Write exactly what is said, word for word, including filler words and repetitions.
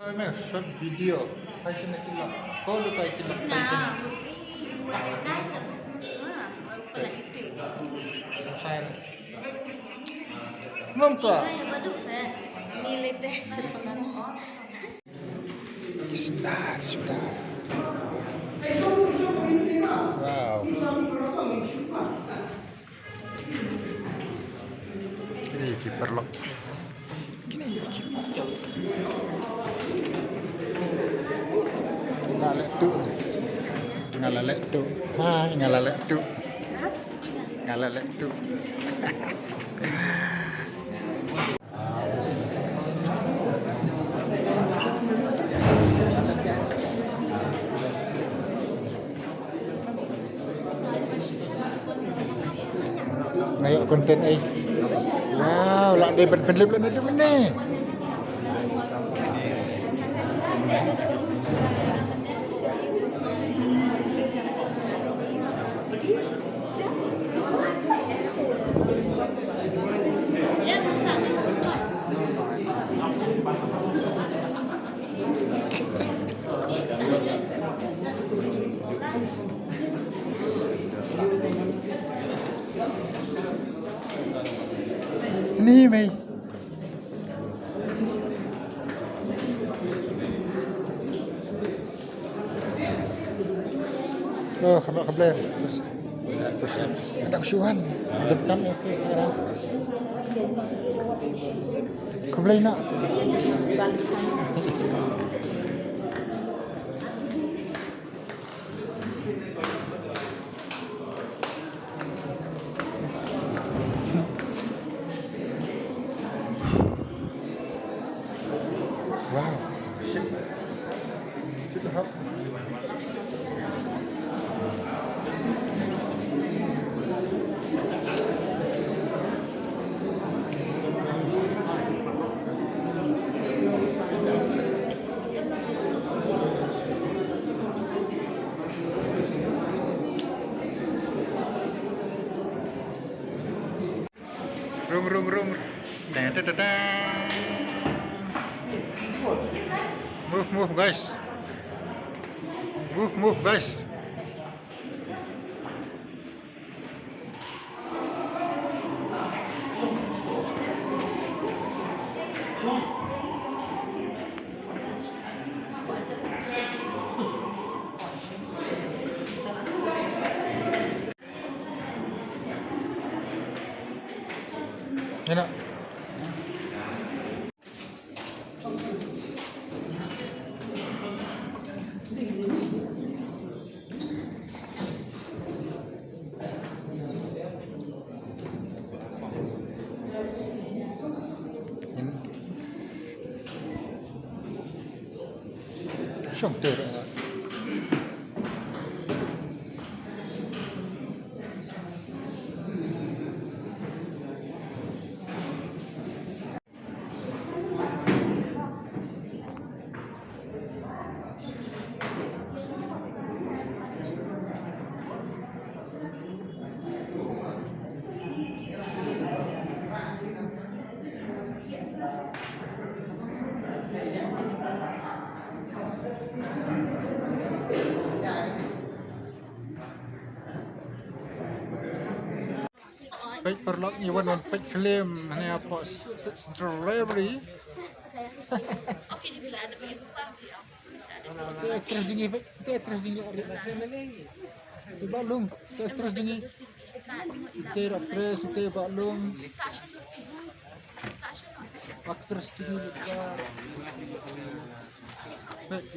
Mai short video. Hai sini kita. Kau lu kai kita. Nah, guys, apa semua semua? Apa lagi tu? Saya. Belum tu. Ay, apa tu saya? Milite sebenarnya. Sudah, sudah. Wow. Ini keeper lock. Ini keeper. Nga la leh tu. Nga la leh tu. Ha, nga la leh tu. Nga la leh tu. Nga ïoh content ai. Wow, la dei ban pynlip lane dei mynne. Ni mei. Oh, kaba kable. Terus, terus, kita kesuhan. Dekat ya, terus sekarang. Kable nak. Wow. Shit. Shit, the house. Rum, rum, rum. Dang, dang, dang, dang. Move, move, guys. Move, move, guys. Ina. Shong ter. Peit paralok, ngi wan ban peit film hangne hapoh St-, Strawberry. Te actress jong ngi, peit, te actress jong ngi. Te Bah Lung, te actress jong ngi. Te actress, te Bah Lung. Actress jong ngi. Peit.